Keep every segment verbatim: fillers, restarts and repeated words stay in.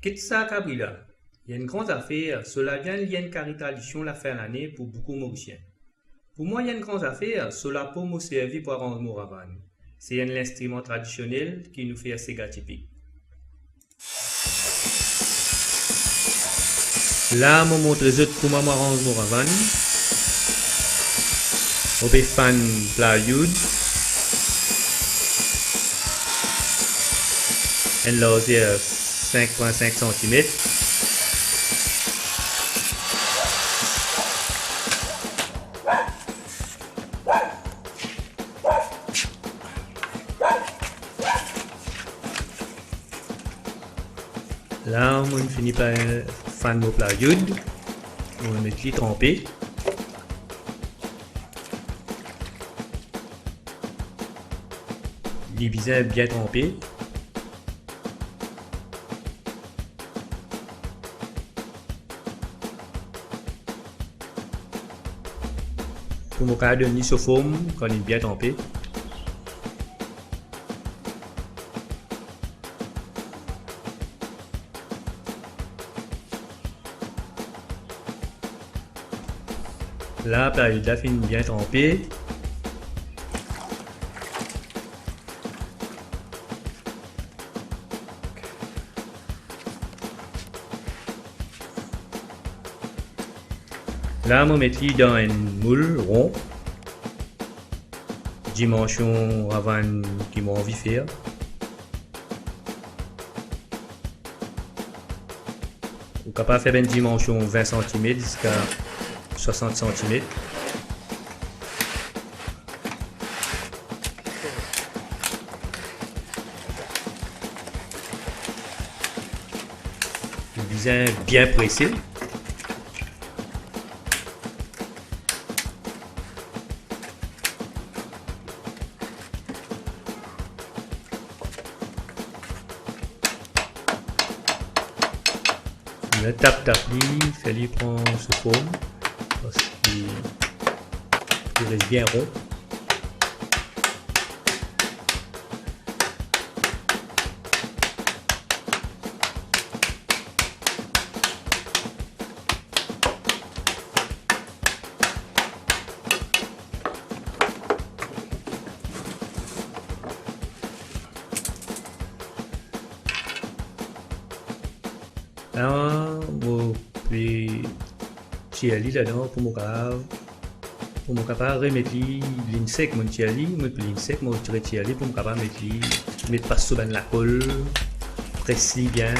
Pizza Cabrilla, li enn gran zafer, so laviann li enn kari tradision lafin lane pou boukou Morisien. Pou mwa, li enn gran zafer, so lapo mo servi pou aranz mo ravann. Se enn linstriman tradisionel ki nou fer sega tipik. La, mo montre zot kouma mo aranz mo ravann. Mo pe fann play wood. Enn larzer sink pwin sink santimet. La, mo fini par fann mo play wood. Mo met li tranpe. Li bizin bien tranpe. Pou mo kapav donn li so form kan li bien tranpe. La, play wood la finn bien tranpe. La, mo met li dan enn moul ron. Dimansion ravann ki mo anvi fer. Ou kapav fer bann dimansion vin santimet ziska swasant santimet. Bizin bien prese. Mo tap tap li, fer li pran so form, parski li res bien ron. Ala, mo pe tir li ladan pou mo kapav, pou mo kapav remet li linnsek. Mo tir li, mo met linnsek, mo retir li pou mo kapav met li, met pas so bann lakol, pres li bien.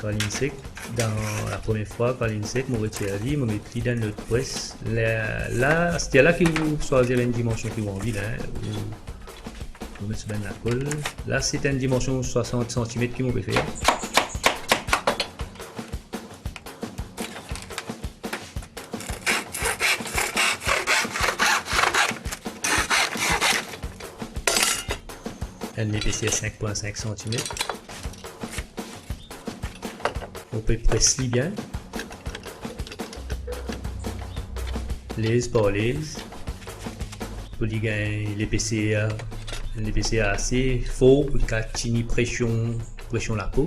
Kan linn sek, dan lapremier fwa, kan linn sek, mo retir li, mo met li dan lot pres. La, la, aster la ki ou swazir enn dimansion ki ou anvi la, ou, ou met so bann lakol. La, se enn dimansion swasant santimet ki mo pe fer. Enn lepeser sink pwin sink santimet. Ou pe pres li bien. Lez par lez. Pou li gagn lepeser, lepeser ase for pou li kapav tini presion, presion lapo.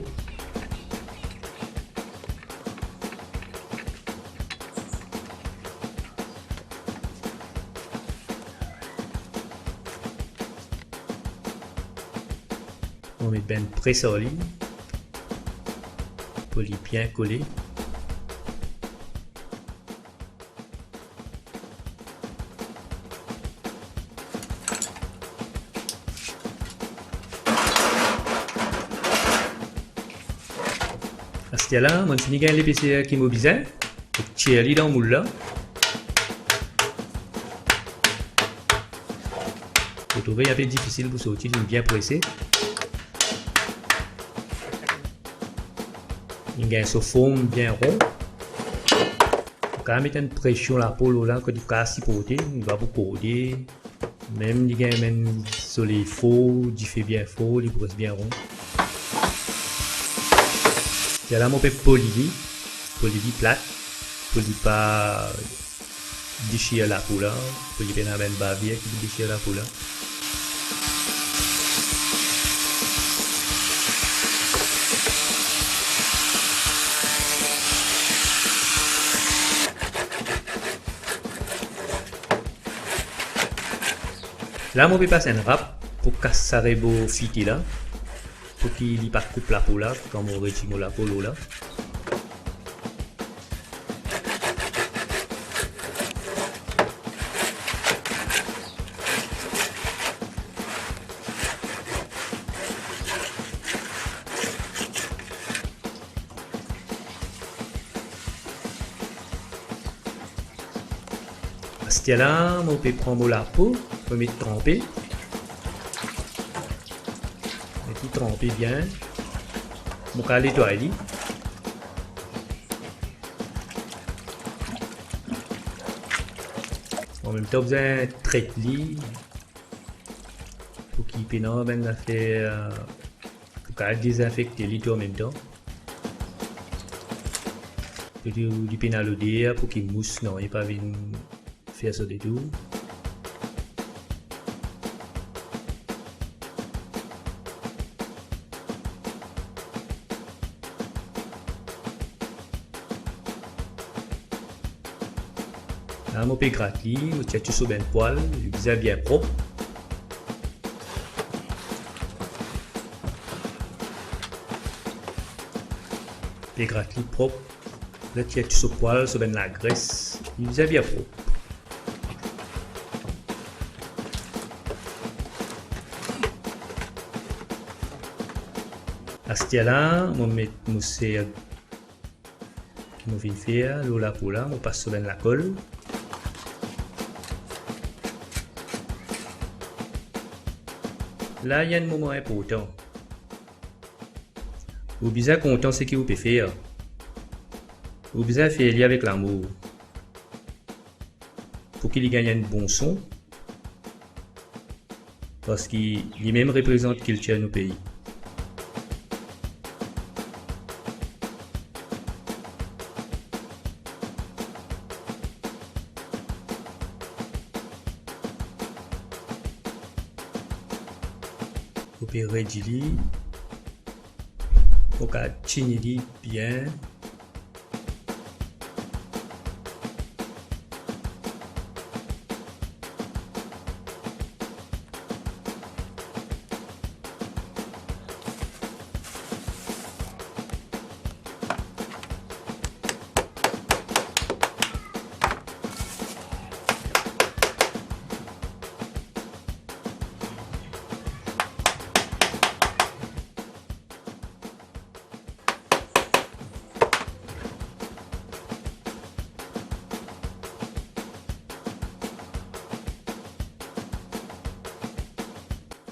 Mo met bann pres ar li pou li bien kole. Aster la, mo fini gagn lepeser ki mo bizin. Tir li dan moul la. Mo trouve li inpe difisil pou sorti, li bien prese. Li gagn so form bien ron. Ou kapav met enn presion lapo lor la, kot li kapav siporte, li pa pou korde. Mem li gagn mem soley for, dife bien for, li pou res bien ron. Ala mo pe poli li, poli li plat, pou li pa desir lapo la, pou li pena bann bavir ki pou desir lapo la. La mo pe pas enn rap pou kas sa rebo fite la, pou ki li pa koup lapo la, kan mo redir mo lapo lor la. Aster la, mo pe pran mo lapo, mo met tranpe. Met li tranpe bien. Mo kapav netway li. Anmemtan, bizin tret li. Pou ki pena bann zafer, euh, pou kapav dezinfekte li tou anmemtan. Pou li, li pena loder, pou ki mous, non, li pa vinn fer sa ditou. La, mo pe grat li, mo tir tou so bann pwal, li bizin bien prop. Pe grat li prop. La, tir tou so pwal, so bann lagres, li bizin bien prop. Aster la, mo met mo ser ki mo finn fer lor lapo la, mo pas so bann lakol. La, ena enn moman inportan. Ou bizin kontan seki ou pe fer. Ou bizin fer li avek lamour. Pou ki li gagn enn bon son, parski li mem reprezant kiltir nou pei. Ou pe redir li, ou kapav tini li bien.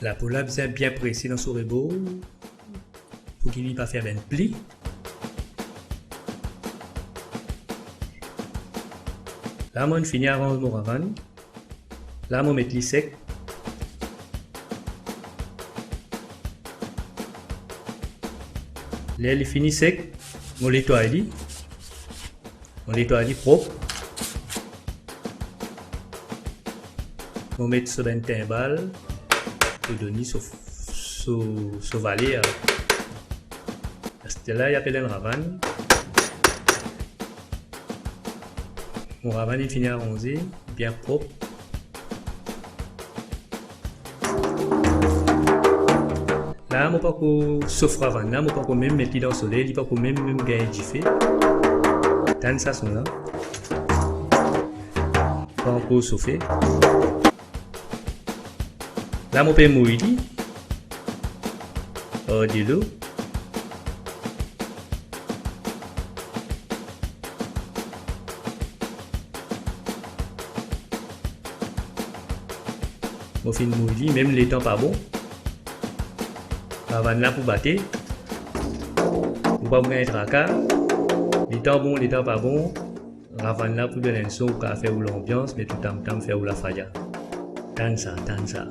Lapo la bizin bien prese dan so rebor, pou ki li pa fer bann pli. La, mo'nn fini aranz mo ravann. La, mo met li sek. Ler li fini sek, mo netway li. Mo netway li prop. Mo met so bann tinbal pou donn li so, so, so valer. Aster la, li apel enn ravann. Mo ravann inn fini aranze, bien prop. La, mo pankor sof ravann la, mo pankor mem met li dan soley, li pankor mem, mem gagn dife. Tann sa son la. Pankor sofe. La, mo pe mouy li ar dilo. Mo finn mouy li, mem letan pa bon. Ravann la pou bate. Ou pa pou gagn traka. Letan bon, letan pa bon. Ravann la pou donn enn son, ou kapav fer ou lanbians, met ou tamtam, fer ou lafaya. Tann sa, tann sa.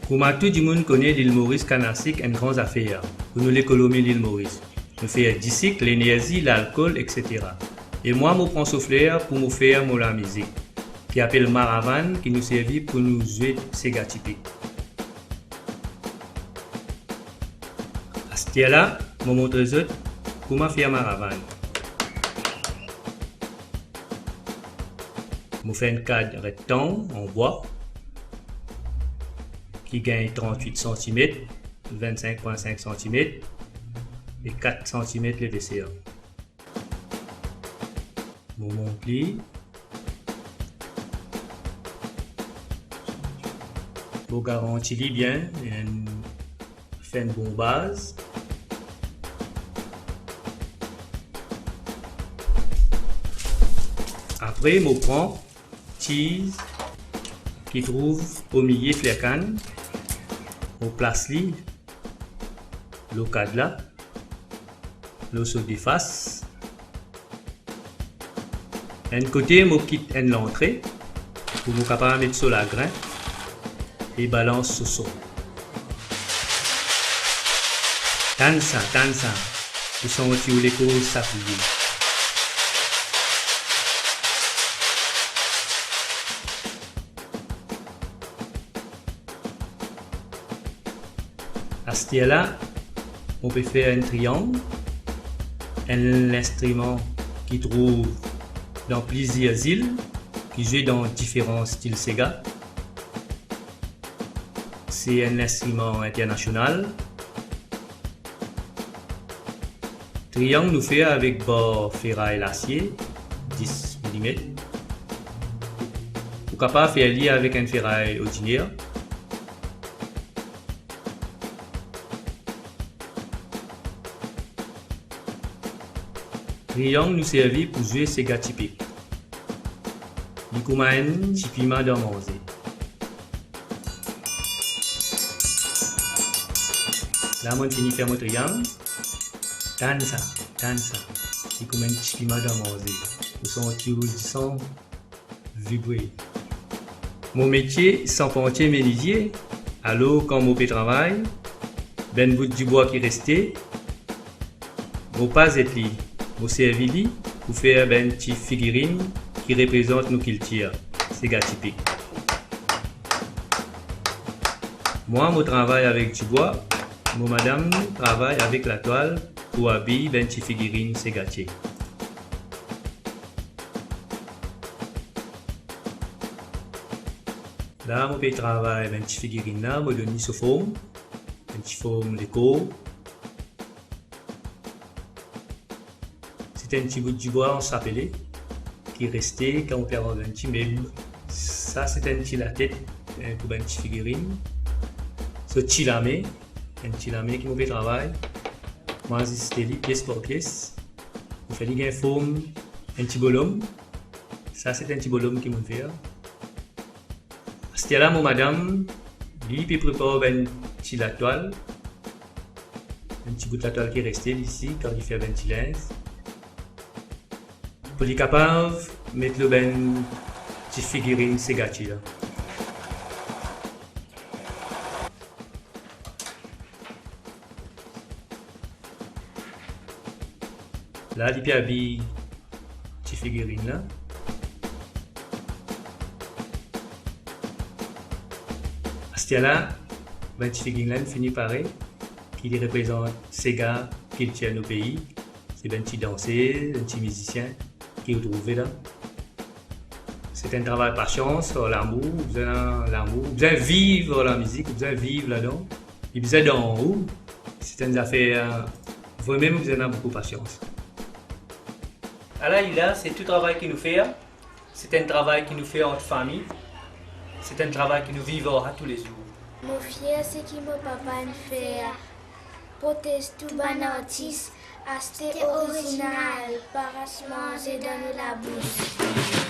Kouma tou dimoun kone, Lil Moris, kann a sik enn gran zafer pou nou lekonomi Lil Moris. Nou fer disik, lenerzi, lalkol, et cetera. E mwa, mo pran so fler pou mo fer mo lamizik, ki apel maravann, ki nou servi pou nou zwe sega tipik. Lerla, mo montre zot kouma fer maravann. Mo fer enn kad rektang an bwa ki gagn trant-wit santimet, vinn-sink pwin sink santimet e kat santimet lepeser. Mo mont li. Mo garanti li bien, enn, fer enn bon baz. Apre, mo pran tiz ki trouv omilie fler kann, mo plas li lor kad la, lor so de fas. Enn kote mo kit enn lantre pou mo kapav met so lagrin e balans so son. Tann sa, tann sa, pou santi ou lekor sapriye. Asterla, mo pe fer enn triang, enn linstriman ki trouv dan plizier zil, ki zwe dan diferan stil sega. Se enn linstriman internasional. Triang nou fer avek bar feray lasie, dis milimet. Ou kapav fer li avek enn feray ordiner. Triang nou servi pou zwe sega tipik. Li kouma enn ti pima dan manze. La, mo'nn fini fer mo triang. Tann sa, tann sa. Li kouma enn ti pima dan manze. Ou santi ou disan vibre. Mo metie sarpantie menizie, alor kan mo pe travay, bann bout dibwa ki reste, mo pa zet li, mo servi li pou fer bann ti figirinn ki reprezant nou kiltir sega tipik. Mwa, mo travay avek dibwa, mo madam travay avek latwal pou abiy bann ti figirinn segatie. La, mo pe travay bann ti figirinn la, mo donn li so form, enn ti form lekor. Se enn ti bout dibwa an sapele ki reste kan mo pe aranz enn ti meb. Sa se enn ti latet, eh, pou bann ti figirinn. So ti lame, enn ti lame ki mo pe travay. Mo aziste li pies par pies. Mo fer li gagn form enn ti bolom. Sa se enn ti bolom ki mo'nn fer. Asterla mo madam, li pe prepar bann ti latwal, enn ti bout latwal ki reste isi, kan li fer bann ti linz, pou li kapav met lor bann ti figirinn segatie la. La, li pe abiy ti figirinn la. Asterla, bann ti figirinn la inn fini pare, ki li reprezant sega, kiltir nou pei. Se bann ti dansez, bann ti mizisien ki ou trouve la. Se enn travay pasians, ar lamour, ou bizin lamour, ou bizin viv ar lamizik, ou bizin viv ladan. Li bizin dan ou. Se enn zafer, vremem, ou bizin ena boukou pasians. Ala li la, se tou travay ki nou fer. Se enn travay ki nou fer ant fami. Se enn travay ki nou viv ar toulezour. Mo fier seki mo papa inn fer. Protez tou bann artis, aste orizinal, pa ras manze dan nou labous.